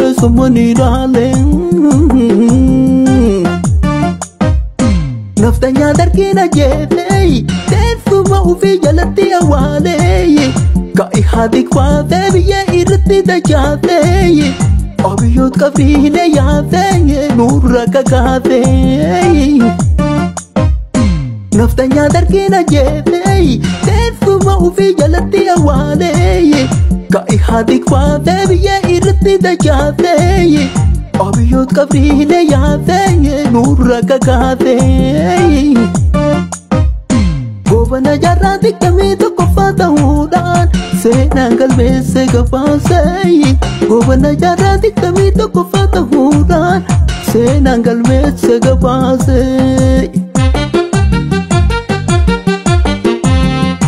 keessumani dhaale. Naftanyaa dargiin ajjeefee teessuma ofii jalatti awwaalee ka Ihaadig baatee biyya irratti dachaatee Abiyyoot qabiine yaatee nurra kakaatee. Naftanyaa dargiin ajjeefee teessuma ofii jalatti awwaalee ka Ihaadig baatee biyya irratti dachaatee Abiyyoot qabiine yaatee nurra kakaatee. Goobana jaarraa 21ffaa ta'uudhaan seenaan galmeesse gabaasee. Goobana jaarraa 21ffaa ta'uudhaan seenaan galmeesse gabaasee.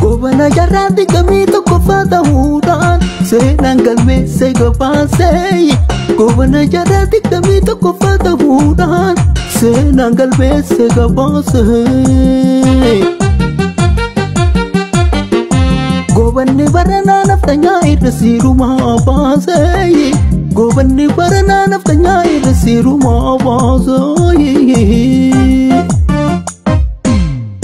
Goobana jaarraa 21ffaa ta'uudhaan seenaan galmeesse gabaasee. Goobana jaarraa 21ffaa ta'uudhaan seenaan galmeesse gabaasee. Goobanni baranaa naftanyaa irra siirumaa baasee. Goobanni baranaa naftanyaa irra siirumaa baasee.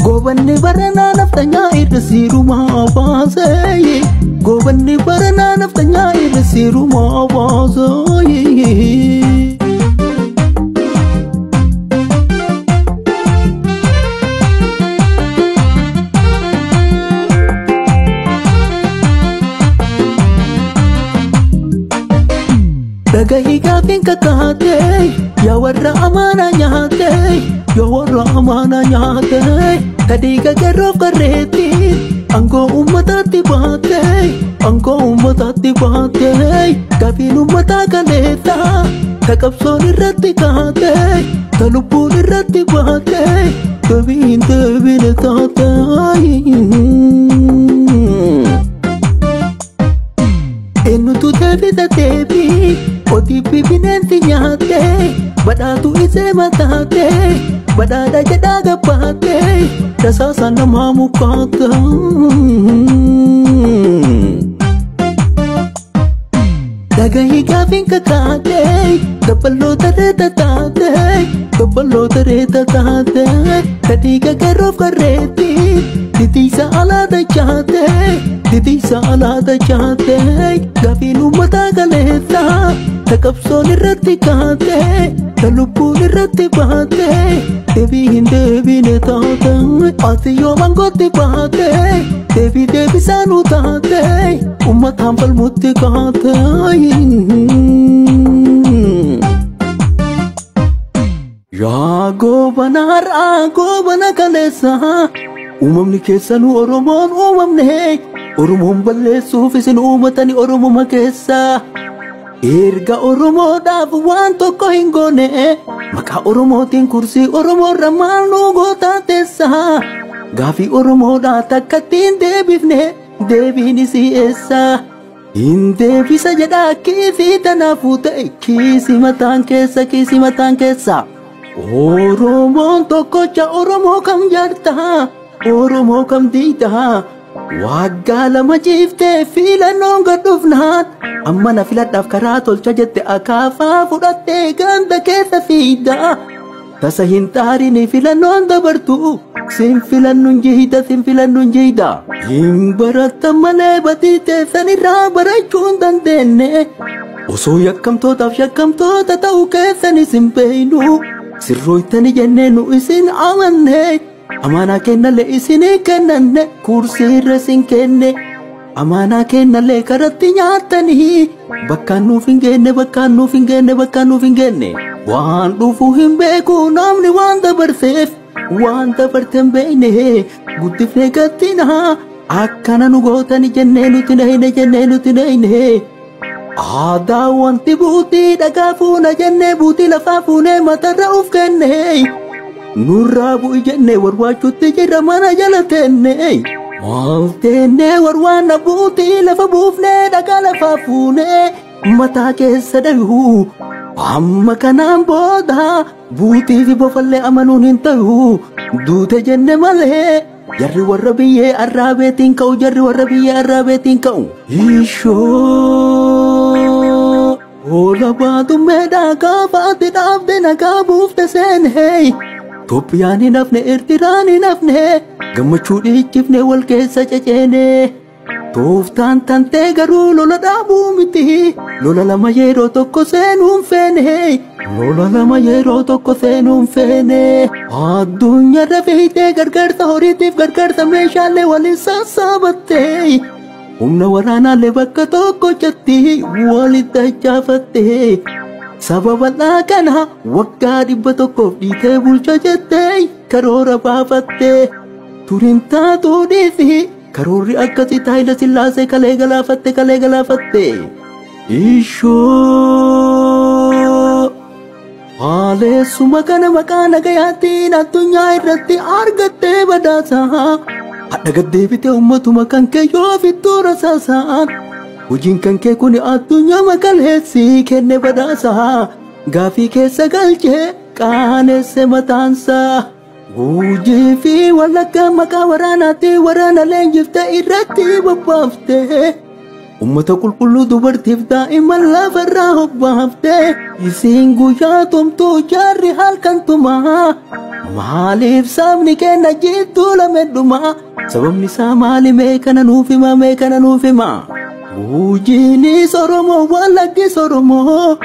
Goobanni baranaa naftanyaa irra siirumaa baasee. Goobanni baranaa naftanyaa irra siirumaa baasee. Dhagahii gaafiin kakaatee yaa warra amaanaa nyaatee yaa warra amaanaa nyaatee tadhiiga garoof garreetti aangoo uummataatti baatee aangoo uummataatti baatee gaafiin uummataa kaleessa ta qabsoon irratti kaatee ta lubbuun irratti baatee deebii hin deebine taatee. Eenyutu deebisa deebii ODP bineensi nyaatee badhaatu isee mataatee badhaadha jedhaa gabbaatee rasaasa namaa mukaatee. Dhagahii gaafiin kakaatee dabballoota reeta taatee dabballoota reeta taatee tadhiiga garoof garreetti titiisa alaa dachaatee titiisa alaa dachaatee gaafiin uummataa kaleessa ta qabsoon irratti kaatee ta lubbuun irratti baatee deebii hin deebine taatee ati yoo mangootti baatee deebii deebisaa nu taatee uummataan falmutti kaatee. Yaa goobana har'aa goobana kaleessa uumamni keessanuu Oromoon uumamne Oromoon balleessuuf isin uumatani Oromoma keessa. Erga Oromoodhaaf waan tokko hin goone maqaa Oromootiin kursii Oromoorra maal nu gootaa teessa. Gaafii Oromoodhaa takkatti hin deebifne deebiin isii eessa. Hin deebisa jedhaa kiisii tanaafuu ta'e kiisii mataan keessa kiisii mataan keessa. Oromoon tokkocha Oromoo kam jaartaa Oromoo kam diidaa waggaa 2 ciiftee filannoon gad dhufnaan amma na filadhaaf karaa tolcha jette akaafaa fudhattee ganda keessa fiidaa tasa hin xaarini filannoon dabartu sin filannuun jiida sin filannuun jiida hin barattan malee badii teessan irraa barachuu hin dandeenye osoo yakkamtootaaf shakkamtoota ta'uu keessan isin beeynu sirrooytani jennee nu isin amanne amaanaa kennallee isinii kennanne kursii irra isin kenne amaanaa kennallee karatti nyaattanii bakkaan nuuf hin geenne bakkaan nuuf hin geenne bakkaan nuuf hin geenne waan dhufu hin beeku namni waan dabarseef waan dabarte hin beekne guddifnee gattinaa akkana nu gootani jennee nuti nahine jennee nuti nahine. Aadaa wanti buutii dhagaa fuuna jennee buutii lafaa fuunee matarra uf kenne nurraa bu'i jennee warwaachuutti jirra mana jala teenne maal teennee warwaanna buutii lafa buufnee dhagaa lafaa fuunee mataa keessa dhayuu amma kanaan booda buutii fi bofallee amanuun hin ta'u duute jenne malee jarri warra biyyee arraabeetiin ka'u jarri warra biyyee arraabeetiin ka'u. Ishoo. Hoola baatummeedhaa gaafa ati dhaabde nagaa buufte seenee. Itoophiyaan hin hafne Eertiraan hin hafne gammachuu dhiichifne wal keessa ceceene. Tooftaan tantee garuu lola dhaabuu miti. Lola lama yeroo tokko seenuun feene. Lola lama yeroo tokko seenuun feene. Addunyaarra fiixee gargaarsa horiitiif gargaarsa meeshaalee waliin sassaabattee. Humna waraanaalee bakka tokko jetti walitti achaafatte. Saba bal'aa kana waggaa 100 dhiitee bulcha jettee karoora baafatte. Turiin taatuu dhiisi karoorri akkasii Haayila Sillaasee kalee galaafatte kalee galaafatte. Ishoo haaleessuma kana maqaa nagayaatiin addunyaa irratti argattee badhaasa. Hadha gaddeebitee uummatuma kan kee yoo fittuu rasaasaan. Hojiin kan kee kun addunyaa makaleessi kenne badhaasa. Gaafii keessa galchee qaaneesse mataansaa. Gujii fi Wallaggaa maqaa waraanaatti waraana leenjiftee irratti bobbaafte. Uummata qulqulluu dubartiif daa'imman lafarraa hobbaafte. Isiin guyyaa tumtuu jaarri halkan tumaa. Maaliif sabni kenna jidduu lamedhumaa? Sababni isaa maali mee kana nuuf hima mee kana nuuf hima? Gujiinis Oromoo Wallaggis Oromoo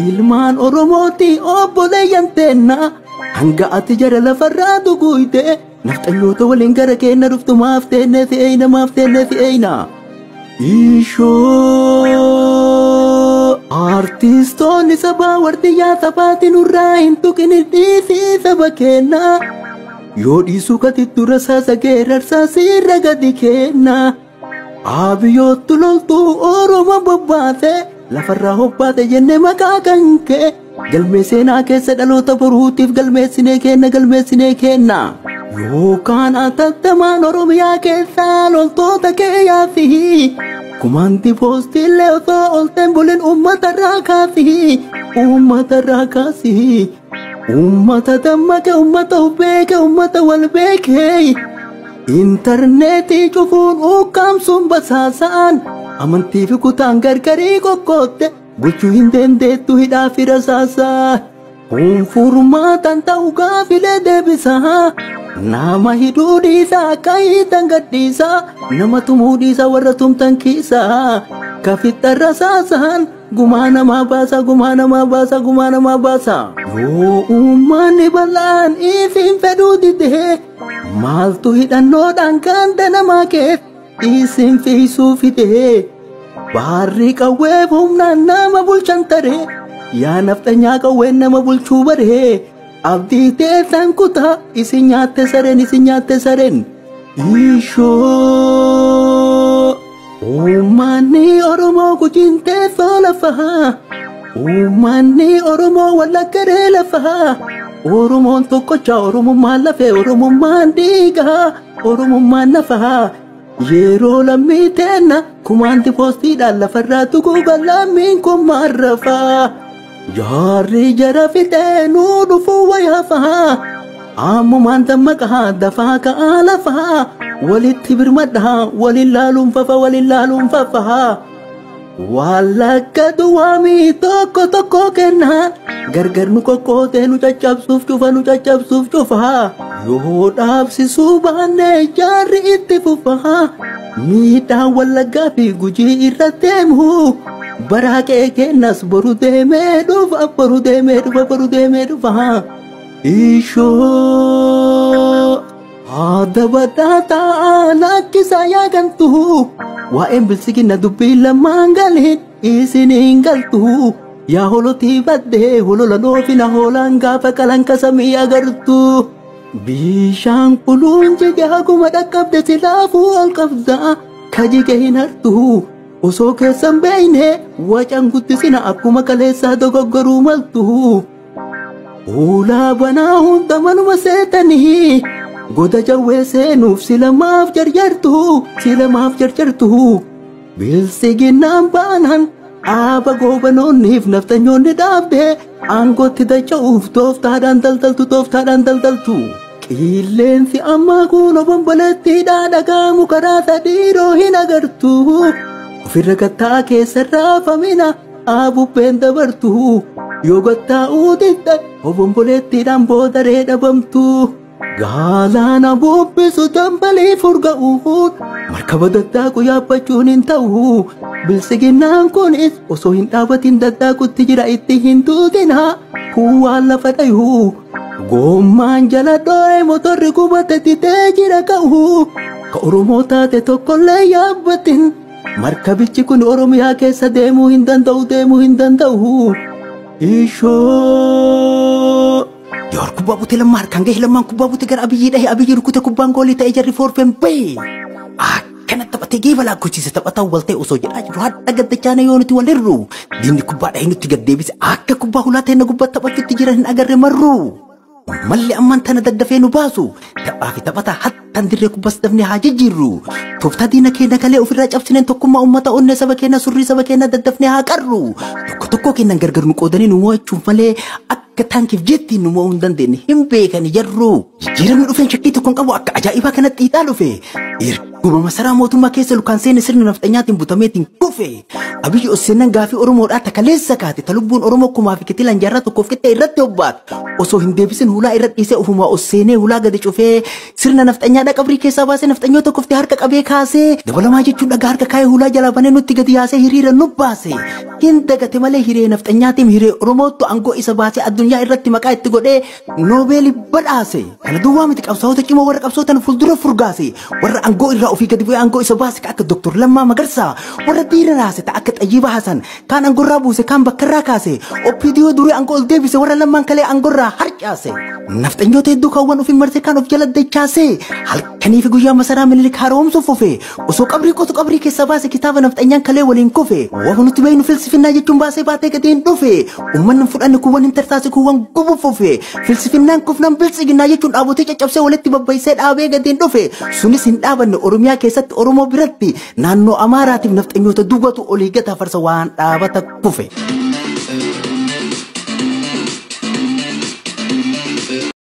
ilmaan Oromooti obboleeyyan teenna. Hanga ati jara lafarraa duguuyte nafxanyoota waliin gara keenna dhuftu maaf teennee si'eeyna maaf teennee si'eeyna. Ishoo artistoonni sabaa wardiyyaa sabaati nurraa hin tuqin dhiisii saba keenna. Yoo dhiisuu katitti rasaasa geerarsaa siirra gadi kenna. Abiyyoottu loltuu Oromoo bobbaase lafarraa hobbaate jennee maqaa kan kee. Galmee seenaa keessa dhaloota boruutiif galmeessinee kenna galmeessinee kenna. Yookaan atattamaan Oromiyaa keessaa loltoota kee yaasi. Kumaanti poostiillee osoo olteen bulin uummatarraa kaasi. Uummatarraa kaasi. Uummata dammaqe uummata of beeke uummata wal beeke. Intarneetii cufuun ukkaamsuun basaasaan amantii fi kutaan gargarii qoqqootte. Bulchuu hin dandeettu hidhaa fi rasaasaa. Kun furmaatan ta'u gaafilee deebisaa. Nama hidhuu dhiisaa akka hiitan gadhiisaa. Nama tumuu dhiisaa warra tumtan kiisaa. Kafixxa rasaasaan gumaa namaa baasa gumaa namaa baasa gumaa namaa baasa. Yoo uummanni bal'aan isin fedhuu didee maaltu hidhannoodhaan ganda namaa keessa isin fiisuu fidee. Baarri qawwee humnaan nama bulchan taree yaa nafxanyaa qawween nama bulchuu baree abdii teessan kutaa isin nyaatte sareen isin nyaatte sareen. Ishoo uummanni Oromoo Gujiin teessoo lafaa uummanni Oromoo Wallaggaree lafaa Oromoon tokkocha Oromummaan lafee Oromummaan dhiigaa Oromummaan nafaa. Yeroo lammii teenna kumaanti poostiidhaan lafarraa tuquuga lammiin kun maarrafaa. Jaarri jara fixee nuu dhufuu wayaafaa. Ammumaan dammaqaa dafaa ka'aa lafaa. Walitti birmadhaa waliin laaluun fafa waliin laaluun fafa. Wallagga duwwaamii tokko tokko kennaan gargar nu qoqqootee nu caccabsuuf cufa nu caccabsuuf cufa. Yoo dhaabsisuu baanne jaarri itti fufa. Miidhaan Wallaggaa fi Gujii irra deemu baraa qe'ee kennas boru deemee dhufa boru deemee dhufa boru deemee dhufa. Ishoo haadha badhaataa lakkisaa yaagantu waa'een bilisiginna dubbii lamaan galiin isin hin galtu. Yaa holotii baddee holola loofina hoolaan gaafa qalanka samii agartu. Bishaan quluun jige haguma dhaqqabde silaafuu ol qabda kajige hin hartu. Osoo keessan beeyne wacan guddisina akkuma kaleessaa dogoggoruu maltu. Ulaa banaa hunda manuma seetanii goda jawwee seenuuf silamaaf jarjartu silamaaf jarjartu. Bilisiginnaan baanaan dhaaba goobanoonniif naftanyoonni dhaabde aangootti dacha'uuf tooftaadhaan daldaltu tooftaadhaan daldaltu. Qilleensi ammaa kun obomboleettiidhaa dhagaamu karaa sadiiroo hin agartu. Ofirra gattaa keessa raafamina Bubbeen dabartu yoo gattaa'uu diddan obomboleettiidhaan boodaree dhabamtu. Galaana bubbisu dambalii furga'uun markaba daddaaqu yaabbachuun hin ta'u. Bilsiginnaan kunis osoo hin dhaabatin daddaaqutti jira itti hin tuutina. Kun waan lafa dhayu gommaan jala dho'ee motorri gubate didee jira ka'u. Ka Oromoo taate tokkollee yaabbatin markabichi kun Oromiyaa keessa deemuu hin danda'u deemuu hin danda'u. Ishoo. Joor kubbaa butee lammaa harkaan gahe lammaan kubbaa butee gara Abiyyi dhahe Abiyyi rukute kubbaan goolii ta'e jarri foorfeen bahe. Akkana taphatee geeba lakkoofsiise taphataa wal ta'e osoo jedhaa jiru hadha gaddachaana yoo nuti wal hirru. Diinni kubbaa dhahee nutti gad deebise akka kubbaa hulaa ta'e na gubbaa taphachuutti jiran hin agarre marru. Malli ammaan tana daddafee nu baasu taphaa fi taphataa hattaan dirree kubbaas dafnee haa jijjiirru. Tooftaa diina keenya kalee ofirraa cabsineen tokkummaa uummata onnee saba keenya surrii saba keenya daddafnee haa qarru. Tokko tokko keenyan gargar nu qoodanii nu mo'achuuf malee akka taankiif jettiin nu mo'uu hin dandeenye hin beekani jarru. Jijjiiramni dhufeen shakkii tokko hin qabu akka ajaa'ibaa kanatti xiixaa dhufe. Erguma masaraa mootummaa keessa lukaan seene sirna nafxanyaatiin butameetiin kufe. Abiyyi Osseennan gaafii Oromoodhaa takaleessa kaate ta lubbuun Oromoo kumaa fi kitilaan jaarraa tokkoof qixxee irratti hobbaate. Osoo hin deebisin hulaa irra dhiisee ofumaa Osseenee hulaa gadi cufee sirna nafxanyaadhaa qabrii keessaa baasee nafxanyoota koftee harka qabee kaasee dabalamaa jechuun dhagaa harka kaayee hulaa jalaa banee nutti gadi yaasee hiriira nu baase. Hin dagate malee hiree nafxanyaatiin hiree Oromootu aangoo isa baasee addunyaa irratti maqaa itti godhee noobeelii badhaase. Kana duwwaa miti qabsaa'ota cimoo warra qabsootan fuuldura furgaase warra aangoo irraa ofii gadi bu'ee aangoo isa baase akka Dr. Lammaa Magarsaa warra diina raase ta akka Xayyiba Hasan kaan aangorraa buuse kaan bakkarraa kaase OPDO durii aangoo ol deebise warra lammaan kalee aangorraa harcaase. Nafxanyoota hedduu kaawwan ofii marsee kaan of jala dachaase halkanii fi guyyaa masaraa Minilik haaromsuuf ofe osoo qabrii qotu qabrii keessaa baase kitaaba nafxanyaan kalee waliin kufe waan nuti beeknu filsifinnaa jechuun baasee baatee gatiin dhufe uummanni fudhanne kuuwwan hin tartaase kuuwwan gubuuf ofe filsifinnaan kufnaan biltsiginnaa jechuun dhaabotee caccabsee walitti babbaysee dhaabee gatiin dhufe sunis hin dhaabanne Oromiyaa keessatti Oromoo biratti naannoo Amaaraatiif nafxanyoota duwwatu olii gata farsa waan dhaabata kufe.